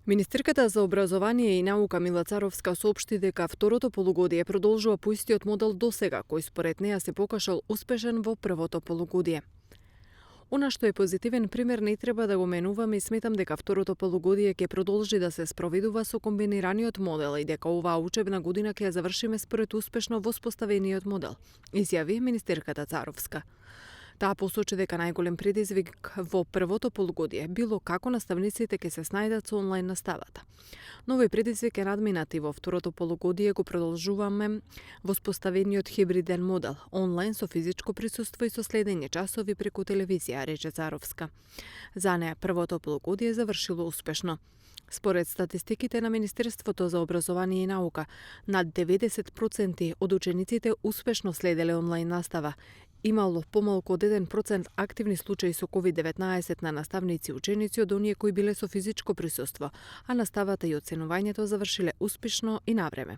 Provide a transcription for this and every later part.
Министерката за образование и наука Мила Царовска соопшти дека второто полугодие продолжува по истиот модел досега, кој според неа се покажал успешен во првото полугодие. Она што е позитивен пример не треба да го менуваме и сметам дека второто полугодие ќе продолжи да се спроведува со комбинираниот модел и дека оваа учебна година ќе ја завршиме според успешно воспоставениот модел, изјави министерката Царовска. Таа посочи дека најголем предизвик во првото полугодие било како наставниците ќе се снајдат со онлайн наставата. Новој предизвик е надминат и во второто полугодие го продолжуваме воспоставениот хибриден модел, онлайн со физичко присуство и со следење часови преку телевизија, рече Царовска. За неа првото полугодие завршило успешно. Според статистиките на Министерството за образование и наука, над 90% од учениците успешно следеле онлайн настава. Имало помалку од 1% активни случаи со COVID-19 на наставници и ученици од оние кои биле со физичко присуство, а наставата и оценувањето завршиле успешно и на време.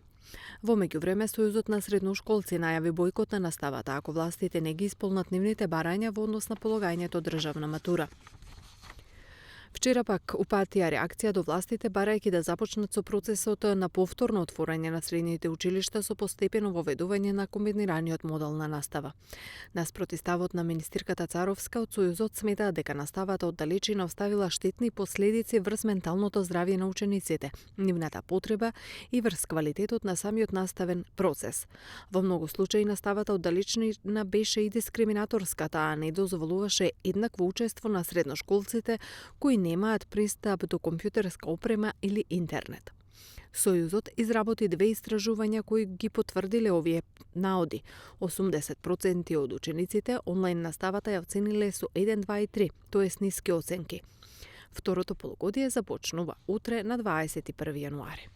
Во меѓувреме, Сојузот на средношколци најави бојкот на наставата ако властите не ги исполнат нивните барања во однос на полагањето државна матура. Вчера пак упатија реакција до властите барајќи да започнат со процесот на повторно отворање на средните училишта со постепено воведување на комбинираниот модел на настава. Наспроти ставот на министерката Царовска, од Сојузот сметаат дека наставата од далечина оставила штетни последици врз менталното здравје на учениците, нивната потреба и врз квалитетот на самиот наставен процес. Во многу случаи наставата од далечина беше и дискриминаторска, таа не дозволуваше еднакво учество на средношколците кои немаат пристап до компјутерска опрема или интернет. Сојузот изработи две истражувања кои ги потврдиле овие наоди. 80% од учениците онлайн наставата ја оцениле со 1, 2 и 3, тоест ниски оценки. Второто полугодие започнува утре на 21 јануари.